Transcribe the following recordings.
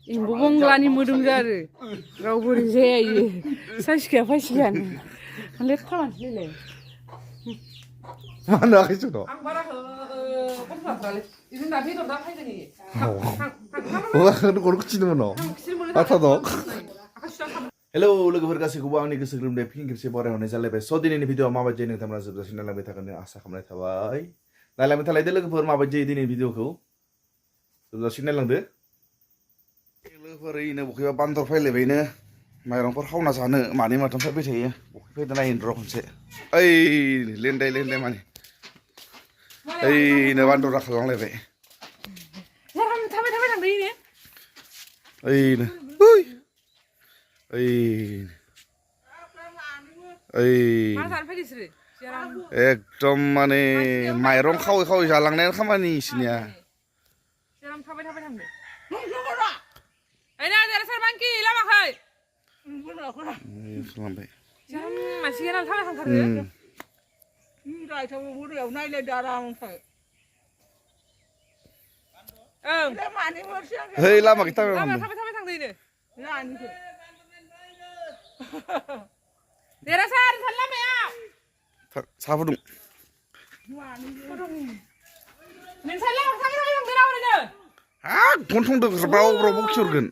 एम्बु बंग्लानि मोदोमजो आरो रावबो ओरै जाया इयो साइसखाया फायसिगानो लेथ्रा मानसिलै मा होनाखै जोंनाव आं बारा बाथ्रालै इजों दा बेदर दा फायदों गरखौ थिनोमोन बाथ्रा दं हेलौ लोगोफोर गासैखौबो आंनि गोसो गोरबोनिफ्राय फिन खेबसे बरायहरनाय जालायबाय स' दिनैनि भिडिअआ माबायदि नोंथांमोना जोबजासिम नायलांबाय थागोन आसा खालामनाय थाबाय नायलांबाय थालायदो लोगोफोर माबायदि दिनैनि भिडिअखौ जोबजासिम नायलांदो लोगोफोर ओरैनो बखैबा बान्दर फैलायबायनो माइरंफोर खावना जानो मानै माथाम फैबाय थायो बखैफैदो नायनो र' खनसे ओइ लेन्दाय माने ओइनो बान्दरा खालामलायबाय थाबाय थांदो इनो ओइनो मा जानो फैदो इसोरो एकदम माने माइरं खावै खावै जालांनायानो खामानि इसोरनिया जेराम थाबाय थांदो ओइना जेरा सोरबांकि लामाखै खालामबाय जेराम मानसि गैया थाबाय थांथारो रायथाव बुरैयाव नायलायदो आरामनिफ्राय ओं है लामाखै थाबाय थांदो इनो जेरा सार लामायाव साहा फुदुं नोंसा लामा थाबाय थांदो रावनो गन्थंदो ब्राव ब्राव खिहरगोन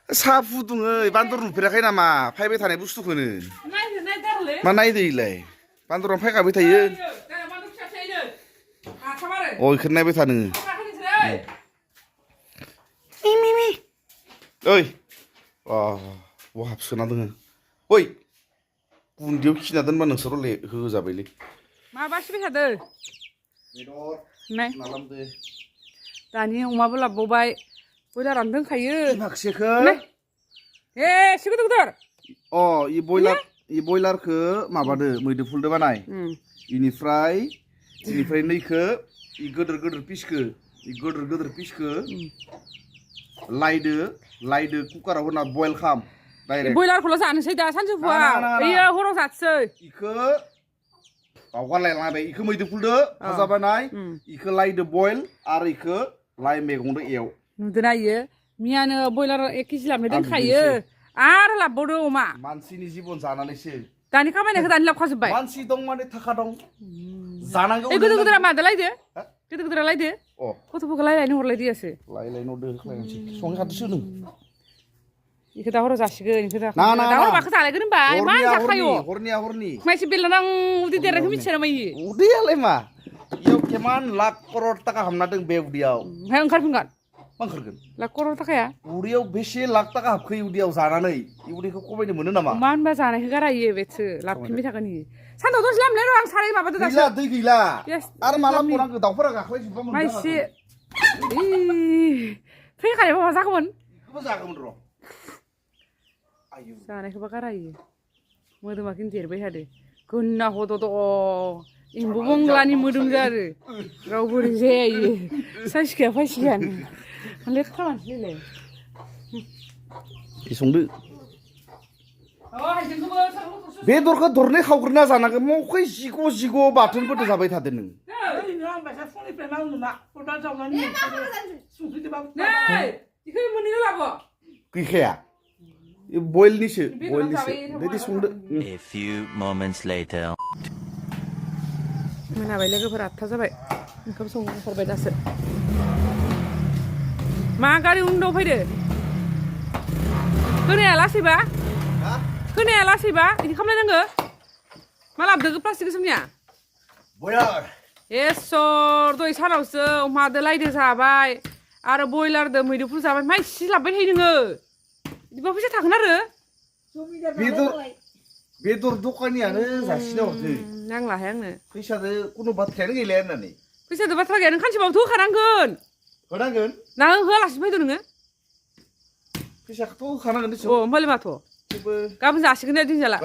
साहा फुदुङो बान्दर नुफेराखै नामा फैबाय थानाय बुस्थुखौनो मा नायदो इलाय बान्दरा फैखाबाय थायो अ इखौनो नायबाय था नोङो ओइ बहा हाबसोना दोङो ओइ गुन्दैयाव खिना दोनबा नोंसोर होजाबायलै माबा सिबाय थादो दानि अमाबो लाबोबाय बयलारानो दंखायो माखासेखौ ए सिगोदो गोदोर इ बयलारखौ माबादो मैदुफुलदो बानाय इनिफ्राय नैखो इ गोदोर पिसखो लायदो कुकाराव होना बयल खाम डाइरेक्ट बयलारखौल' जानोसै दा सानजौफुआ इयो हराव जाथसै इखो बावगारलायलांबाय इखो मैदुफुलदो भाजा बानाय इखो लायदो बयल आरो इखो लाइ मैगंदो एव नुदोना इयो मियानो बयलार 1 केजि लाबोनो दोनखायो आरो लाबबावदो अमा मानसिनि जिबन जानानैसो दानि खामायनायखौ दानि लाबखाजोब्बाय मानसि दं माने थाखा दं जानांगौ ए गोदो गोदोरा मादो लायदो गोदो लायदो अ गथ'फोरखौ लायलायनो हरलायदियासो लायलायनो होख्लायनोसै संनो खाथिसो नों इखौ दा हराव जासिगोन इखौ ना दा हराव माखौ जालायगोन होनबा मा जाखायो हरनि मानसि बेलनां उदै देरनायखौ मिथिया नामा इयो उदैयालाय मा इयाव केमान लाख करर थाखा हाबना दं बे उदैयाव ओमफ्राय ओंखारफिनगोन मा ओंखारगोन लाख करर थाखाया उदैयाव बेसे लाख थाखा हाबखो उदैयाव जानानै उदैखौ खमायनो मोनो नामा मा होनबा जानायखौ गारा इयो बेसो लाबफिनबाय थागोन इयो सान्दुं दसे लामलाय र' आं साराय माबादो दासो गैला दै गैला आरो माला बनांगो दाउफोरा गाख्लायजोबबा मा एसे फैखानायबा मा जागौमोन बेखौबो जागौमोन र' जानायखौबा गारा इयो मोदोमा खिन्थु देरबाय थादो गोन्ना हदद' एम्बु बंग्लानि मोदोमजो आरो रावबो ओरै जाया इयो साइसखाया फायसिगानो लेथ्रा मानसिलै संदो बेदरखौ दरनै खावग्रोना जानांगोन मखै जिग' बाथोनफोरजों जाबाय थादो नों गैखाया बयलनिसो बिदि संदो A few moments later. मोनाबाय लोगोफोर 8था जाबाय ओंखाम संहरबाय दासो मा गारि उन्दुआव फैदो खोनाया लासैबा बिदि खालामलायनांगो मा लाबोदो प्लास्टिक गोसोमनिया बयलार एसर दय सानावसो अमादो लायदो जाबाय आरो बयलारदो मैदुफुल जाबाय मा इसे लाबोबाय थायो नोङो बिदिबा फैसा थागोन आरो बेदर दखानियानो जासिना हरदो नांलाहाय आंनो फैसादो कुनु बाथ्रायानो गैलाया होननानै फैसादो बाथ्रा गैया नों खानसेबाबोथ' होखानांगोन ना होआलासिनो फैदो नोङो फैसाखौथ' होखानांगोन अ होमबालाय माथ' गाबोन जासिगोन दे दिनजाला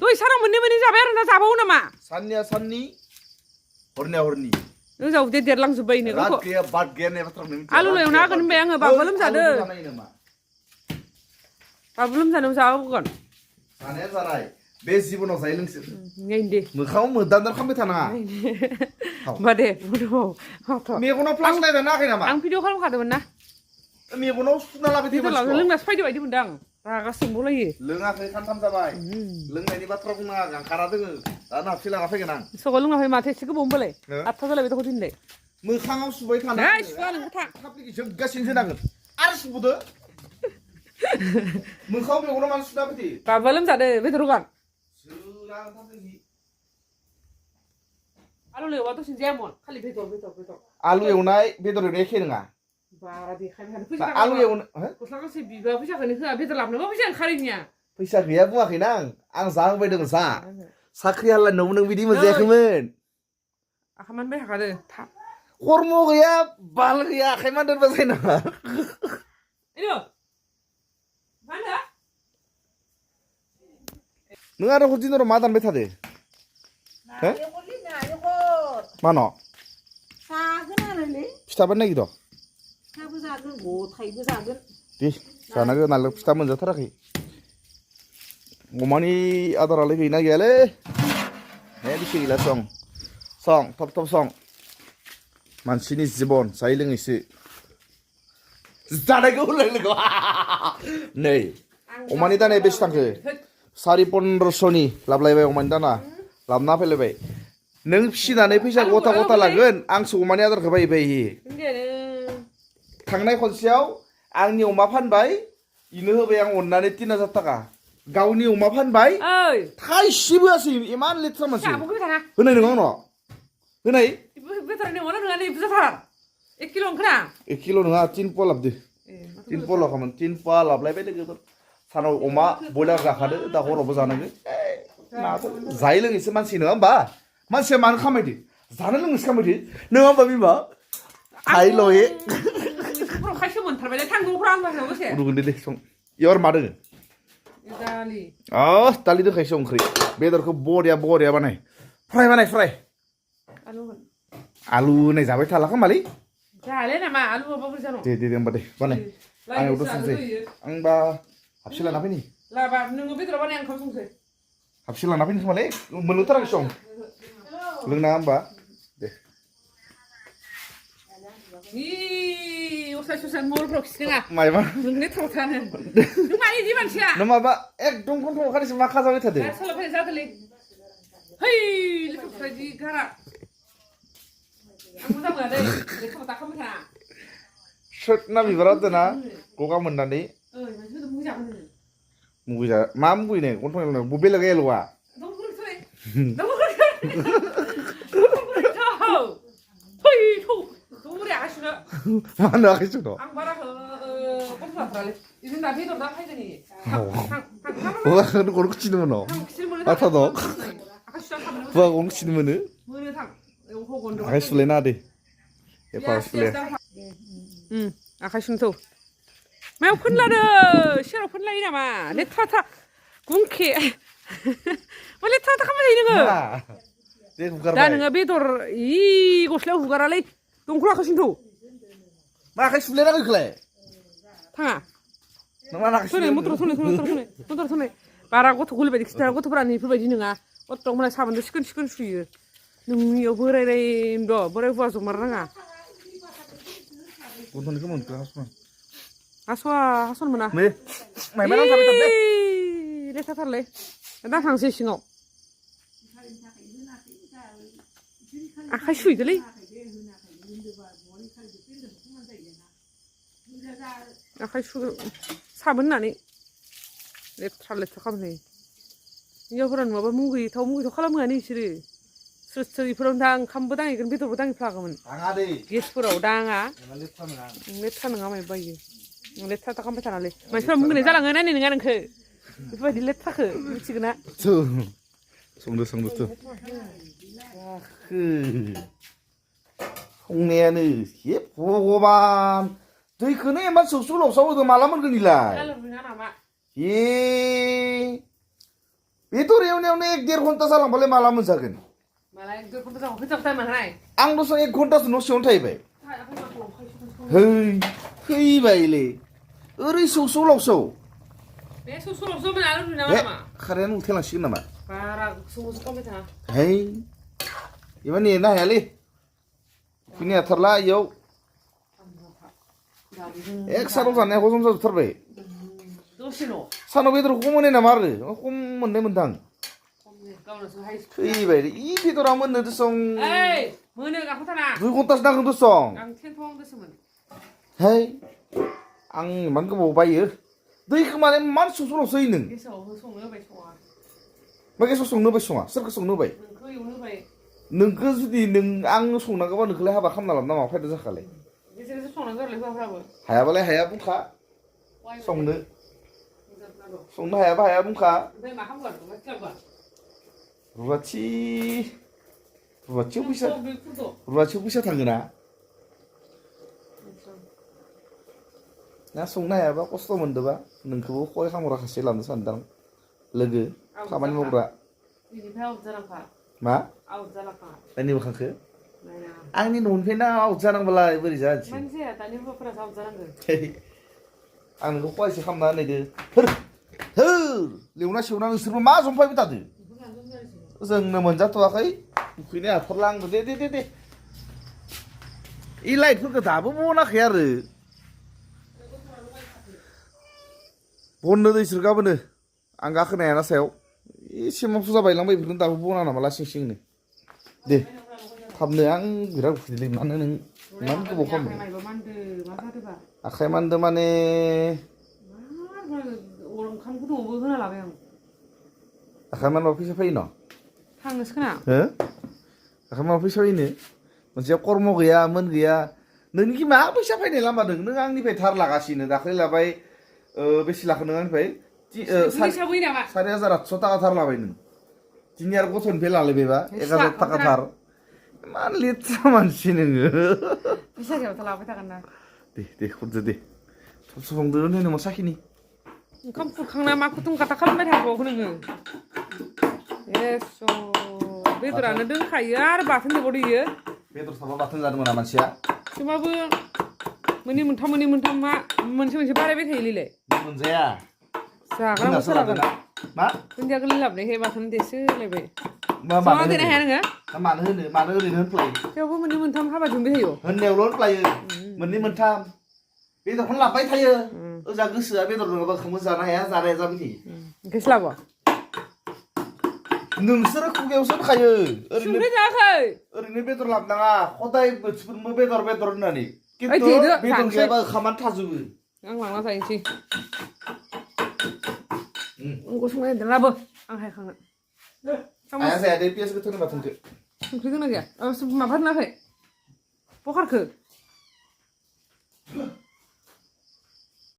दय सानाव मोननै जाबाय आरो ना जाबावो नामा साननिया साननि हरनिया हरनि नों जाव देरलांजोब्बाय नो रात गैया बात गैया होननाय बाथ्रा आलु लायनो हागोन होनबाय आङो बाबु लोमजादो बाबु लोमजानायाव जाहोगोन जानाया जानाय बे जिबनाव जायो नोंसोर दे मोखाङाव मोदान्दार खालामबाय थानाङा होमबा दे मेगनाव फ्लास नायदों नायाखै नामा आं भिडिअ खालामखादोंमोन ना मेगनाव सुना लाबाय थायो बेदर मानसिखौ लोंनासो फैदो बायदि मोनदां रागा सोंबावलायो लोङाखै खानथाम जाबाय लोंनायनि बाथ्रा बुंनो आं खारा दोङो दा नाबसे लाना फैगोन आं सगाव लोङाखै माथो एसे गोबाव होनबालाय 8था जालायबाय दख' दिनलाय मोखाङाव सुबाय थाना सुवा नोंखौ था जोबगासिनो होनांगोन आरो सुबोदो मोखाङाव मेगनाव मानो सुना फैदो बाबा लोमजादो बेदर होगान आलु लेवा दसेनो जायामोन खालि बेदर आलु एवनाय बेदर एवनाय एखे नङा बारा देखायबाय थानो फैसा आलु एवनाय गस्ला गांसे बिबा फैसाखौनो होआ बेदर लाबनोबा फैसा ओंखारैनिया फैसा गैया बुङाखैना आं जाहोबाय दङ जा साख्रि हालायनायावबो नों बिदि मोनजायाखैमोन आखामान बाय हाखादो था खर्म गैया बाल गैया आखाइ मान दोनबा जायो नामा इनो मा होनो नों आरो हरदिनर' मा दानबाय थादो मानो फिथाबो नागिर फिथाबो जागोन गथायबो जागोन दे जानांगोन नालाय फिथा मोनजाथाराखै अमानि आदारालाय गैना गैयालै बेसे गैला सं थब सं मानसिनि जिबन जायै लोङैसो जानायखौ होनलाय नै अमानि दानाया बेसे थांखो 1500नि लाबलायबाय अमानि दाना लाबना फैलायबाय नों फिसिनानै फैसा गथा लागोन आंसो अमानि आदारखौ बायो थांनाय खनसेयाव आंनि अमा फानबाय इनो होबाय आं अननानै 3000 थाखा गावनि अमा फानबाय थाइसेबो होआसै इमान लेथ्रा मानसि होनाय नङा उनाव होनाय बेदरनि अना नङा नै बुरजाथार 1 किल' ओंखारा 1 किल' नङा 3 पवा लाबदो 3 पवा लाखामोन 3 पवा लाबलायबाय लोगोफोर सानाव अमा बयलार जाखादो दा हरावबो जानांगोन जायै लोङैसो मानसि नङा होमबा मानसिया मानो खामायदो जानो लोंनोसो खामायदो नङा होमबा बिमा हायल'ए खायसो मोनथारबायलै थांगौफ्रा आं दसे रुगोन दे सं इयाव मा दोङो दालि दालि दोनखायसो ओंख्रि बेदरखौ बरिया बानाय फ्राय आलु होनाय जाबाय थाला खोमालै जाले नामा आलु बाबा जानो दे होमबा दे बानाय आं एवदो संसै आंबा हाबसे लाना फैनि लाबा नोङो बेदर बानाय आं ओंखाम संसै हाबसे लाना फैनि खोमालै मोनलोंथाराखै सं लोंनाङा होमबा दे ससाय मलफ्राव खिथोङा मायबा नोंने थावथानो नों मानि इदि मानसिया नों माबा एकदम गन्थं खारिसो मा खाजाबाय थादो सालाफाय जादोलै है लेखाफ्रादि गारा आं मोजां मोना दै लेखाबो दाखामबाय थाना सोरना बिबारा दोना गगा मोननानै मानसिफोर मोजां मोनो मुगैजा मा मुगैनो गन्थं बेलेग एल'आ मानो आखाइसो दं आं बारा गन्थंफ्रालै इदिनो दा बेदर दा फायदोनि गन खुथिनो मोनो आथा दं बुवा गन खुथिनो मोनो आखाइ सुलायना दे एफा सुलाया आखाइ सुनोथ' मायाव फोनलादो सेराव फोनलायो नामा लेथ्राथा गुंखे मा लेथ्राथा खालामबाय थायो नोङो दा नोङो बेदर गस्लायाव हुगारालै दंखल आखाइ सुनोथ' मा आखाइ सुलायना गैखोलाय थाङा थोनाय मटर थोनाय बारा गथ' गोरलै बायदि खिन्था गथ'फोरा बेफोरबायदि नङा गथ' मालाय साबोनजों सिखोन सुयो नोंनियाव बोरायरायनो दं बोराय बुवा जमार नाङा गन्थंनिखौ मोनखो हासन मोना लेथ्राथारलै दा थांसै सिङाव आखाइ सुहैदोलै आखाइ साबोन होननानै लेथ्रा खालामनो हिनजावफोरा नुवाबा मुगैथाव खालामोआनो बिसोरो सोर बेफोरावनो दा ओंखामबो दांहैगोन बेदरबो दांहैफ्लागौमोन गेसफोराव दाङा लेथ्रा नङा माय बायो लेथ्रा खालामबाय थानालै मानसिफ्रा मुगैनाय जालाङो नायनाय नङा नोंखो बेफोरबायदि लेथ्राखौ मिथिगोन ना संदो संनायानो हे भगबान दैखौनो इमान सौसौलावसाव होदों माला मोनगोन इलाय बेदर एवनायावनो 1-1.5 घन्टा जालांबालाय माला मोनजागोन आं दसे 1 घन्टासो न' सिङावनो थाहैबाय फैबायलै ओरै सौसौलावसाव खारायानो उल्थायलांसिगोन नामा इमान नेनो हायालै फैनो हाथारला इयाव एकसाराव जानाया हजम जाजोबथारबाय दसेल' सानाव बेदरखौ मोनो नामा आरो खम मोननाय मोनदां गावनासो हाय थैबाय इ बेदरा मोननो दसं ओइ मोनो गाखोथारा 2 घन्टासो नांगोन दसं आं टेनथ'आव दसमोन है आं इमान गोबाव बायो दैखौ माने मान सुसल'सो होयो नों गेसाव संनो होबाय सङा मा गेसाव संनो होबाय सङा सोरखौ संनो होबाय नोंखौ एवनो होबाय नोंखौ जुदि नों आं संनांगौबा नोंखौलाय हाबा खालामना लाबोना मा फायदा जाखालाय गेजेर गेजेर संनांगौ आरोलाय हौवाफ्राबो हायाबालाय हाया बुंखा संनो हायाबा हाया बुंखा ओमफ्राय मा खालामगोन मा खालामगोन रुवाथियाव फैसा थांगोना ना संनो हायाबा खस्थ' मोनदोबा नोंखौबो खय खामग्रा खासे लानो सानदां लोगो खामानि मावग्रा बिनिफ्राय आउट जालांखा मा आउट जालांखा दानि मोखांखो आंनि न'निफ्रायनो आउट जानांबालाय बोरै जानोसै मानो जाया दानि हौवाफोरासो आउट जानांगौ आं नोंखौ खयसो खालामना होनायदो लेवना सेवना नोंसोरबो मा जंफायबाय थादो जोंनो मोनजाथ'वाखै उखैनाय हाथरला आंबो दे इ लाइटफोरखौ दाबो बनाखै आरो बननो दैसोर गाबोनो आं गाखोनो हायाना सायाव एसे मा फुजा बायलांबाय बेफोरखौनो दाबो बना नामा लासिं सिंनो दे थाबनो आं बिराद उखैदोंलै मानो नों इमान गोबाव खालामो आखाइ मानदो माने ओंखाम गुदुंआवबो होना लाबाय आं आखाइ मानबा फैसा फैयो न' थांनोसो खोना हो आखाइ मानबा फैसा फैनो मोनसे कर्म गैया मोन गैया नोंनिखि मा फैसा फैनाय लामा दं नों आंनिफ्राय धार लागासिनो दाख्लै लाबाय बेसे लाखो नों आंनिफ्राय 4,800 थाखा धार लाबाय नों दिनै आरो गथ'निफ्राय लालायबायबा 1,000 थाखा धार इमान लेथ्रा मानसि नोङो फैसा गैयाबाथ' लाबाय थागोन ना दे खुरदो दे थब संदो होननाय नङा साखिनि ओंखाम खुरखांना मा कुथुम काटा खालामबाय थाबावखो नोङो एस' बेदरानो दोनखायो आरो बाथोन देबावदो इयो बेदर थाबा बाथोन जानो मोना मानसिया थेवबाबो मोननै मोनथाम मा मोनसे बारायबाय थायोलै मोनजाया जाग्रा मस्ला लागोन मा दुन्दिया गोरलै लाबोनायखाय बाथोन देसोलायबाय मानो देनो हाया नोङो मानो ओरैनो होनफ्लायो थेवबो मोननै मोनथाम हाबा दुंबाय थायो होननायावल' होनफ्लायो मोननै मोनथाम बेदरखौनो लाबोबाय थायो ओजा गोसोआ बेदर नङाबा ओंखामबो जानो हाया जानाया जाबाय थायो ओंखायसो लाबो नोंसोरो खुगायावसो होखायो संख्रि जायाखै ओरैनो बेदर लाबोनाङा हदाय बोथिफोरबो बेदर होननानै खिन्थु बेदर गैयाबा ओंखामानो थाजोबो आं लांना जाहैनोसै गसंना दोन लाबो आं हायखांगोन आया जाया दे पियास गोथांनि बाथोनखौ संख्रि दंना गैया माबा होनाखै पखारखो